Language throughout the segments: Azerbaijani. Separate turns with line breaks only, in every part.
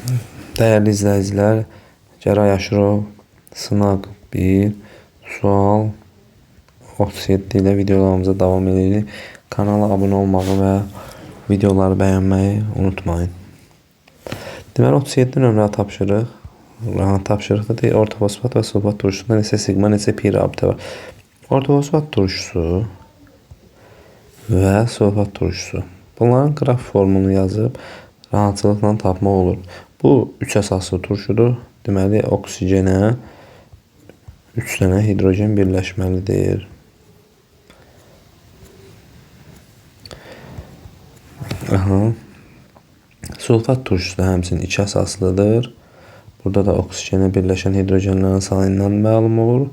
Dəyərli izləyicilər, Cəray Aşırov, sınaq 1, sual 37 ilə videolarımıza davam edirik. Kanala abunə olmağı və videoları bəyənməyi unutmayın. Deməli, 37 nömrəli tapşırıq. Tapşırıqda deyir, ortofosfat və sulfat turşusunda neçə siqma, neçə pi rabitə var. Ortofosfat turşusu və sulfat turşusu. Bunların qraf formunu yazıb rahatçılıqla tapmaq olur. Bu 3 əsaslı turşudur. Deməli, oksigenə 3 dənə hidrogen birləşməlidir. Aha. Sulfat turşusu da həmçinin 2 əsaslıdır. Burada da oksigenə birləşən hidrogenlərin sayından məlum olur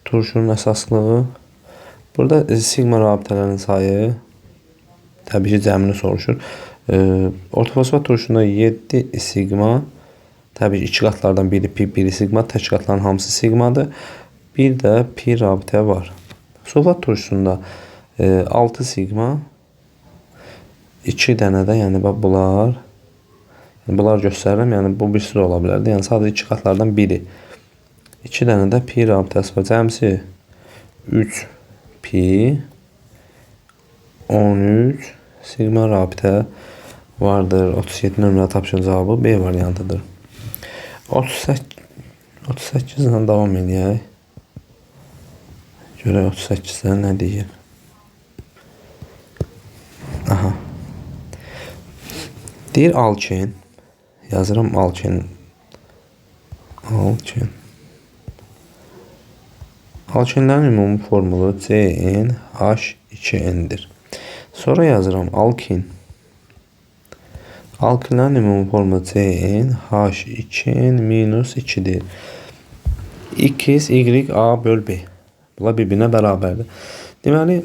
turşunun əsaslığı. Burada siqma rabitələrinin sayı təbii ki, cəmini soruşur. Ortofosfat turşusunda 7 siqma, təbii ki, 2 qatlardan biri pi, biri siqma, tək qatların hamısı siqmadır. Bir də pi rabitə var. Sulfat turşusunda 6 siqma, 2 dənə də, yəni bax bunlar, yəni bunlar göstərirəm, yəni bu birisi də ola bilərdi. Yəni sadəcə 2 qatlardan biri. 2 dənə də pi rabitəsi var. Cəmsi 3 pi 13 siqma rabitə vardır. 37 nömrəli tapşırığın cavabı B variantıdır. 38 ilə davam eləyək. Görək 38-də nə deyir. Aha. Deyir alken. Yazıram alken. Alken. Alkenlərin ümumi formulu CnH2n-dir. Sonra yazıram alkin. Alkinlərin ümumi formulu CnH2n minus 2-dir. X, Y, A böl B. Bunlar bir-birinə bərabərdir. Deməli,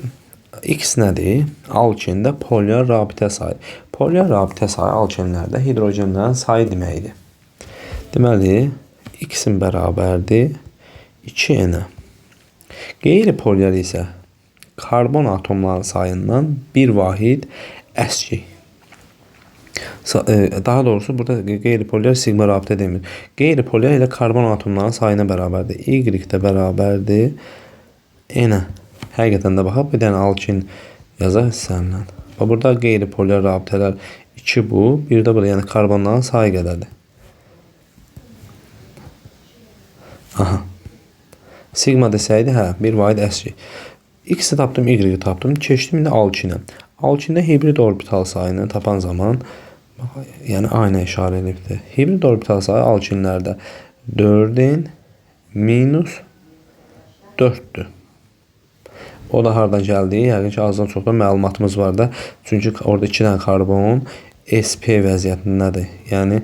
X nədir? Alkində polyar rabitə sayı. Polyar rabitə sayı alkenlərdə hidrogenlərin sayı deməkdir. Deməli, X-in bərabərdir 2N-ə. Qeyri-polyar isə karbon atomlarının sayından bir vahid əskik. Daha doğrusu burada qeyri-polyar siqma rabitə demir. Qeyri-polyar ilə karbon atomlarının sayına bərabərdir. Y də bərabərdir N-ə. Həqiqətən də baxaq, bir dənə alkin yazaq hissənlə. Bax, burada qeyri-polyar rabitələr 2 bu, bir də burada, yəni karbonların sayı qədərdir. Aha. Siqma desəydi, hə, bir vahid əskik. X-i tapdım, Y-i tapdım. Keçdim indi alkinə. Alkində hibrid orbital sayını tapan zaman, bax, yəni A ilə işarə edibdir. Hibrid orbital sayı alkinlərdə 4-ün minus 4-dür. O da hardan gəldi? Yəqin ki, azdan çoxdan məlumatımız var da. Çünki orada 2 dənə karbon sp vəziyyətindədir. Yəni,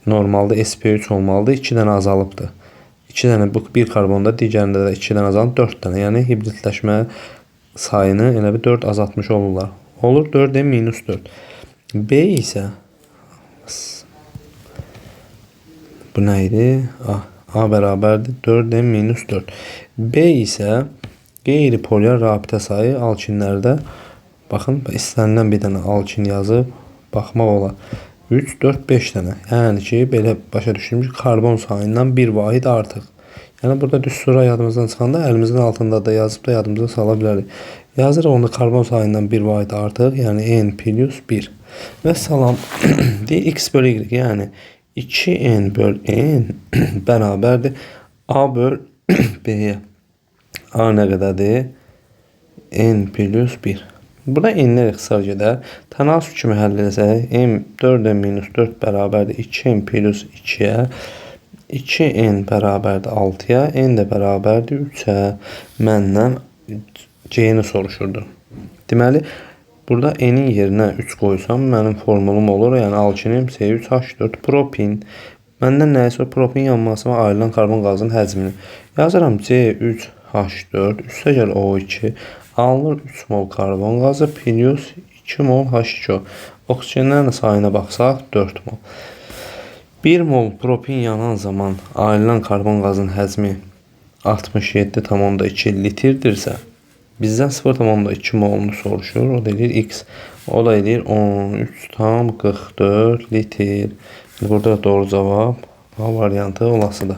normalda sp3 olmalıdır, 2 dənə azalıbdır. 2 dənə bu bir karbonda, digərində də 2 dənə azalıb 4 dənə. Yəni hibridləşmə sayını elə bir 4 azaltmış olurlar. Olur 4 minus 4. B isə bu nə idi? A. A bərabərdir 4 minus 4. B isə qeyri-polyar rabitə sayı alkinlərdə, baxın, istənilən bir dənə alkin yazıb baxmaq olar. 3, 4, 5 dənə. Yəni ki, belə başa düşdüm ki, karbon sayından bir vahid artıq. Yəni, burada düz sura yadımızdan çıxanda əlimizin altında da yazıb da yadımıza sala bilərik. Yazırıq onda karbon sayından bir vahid artıq, yəni N plus 1. Və salam, deyir X böl Y, yəni 2N böl N bərabərdir A böl B-yə. A nə qədərdir? N plus 1. Burada n-lər ixtisar gedər. Tənasüb kimi həll eləsək, m 4n minus 4 bərabərdir 2n plus 2-yə. 2n bərabərdir 6-ya, n də bərabərdir 3-ə. Məndən c-ni soruşurdu. Deməli, burada n-in yerinə 3 qoysam, mənim formulum olur. Yəni, alkinim C3H4 propin. Məndən nəyi sorur? Propin yanması və ayrılan karbon qazının həcmini. Yazıram C3H4, üstə gəl O2. Alınır 3 mol karbon qazı plus 2 mol H2O. Oksigenlərin sayına baxsaq 4 mol. 1 mol propin yanan zaman ayrılan karbon qazının həcmi 67,2 litrdirsə, bizdən 0,2 molunu soruşur. O da eləyir X. O da eləyir 13,44 litr. Burada doğru cavab A variantı olasıdır.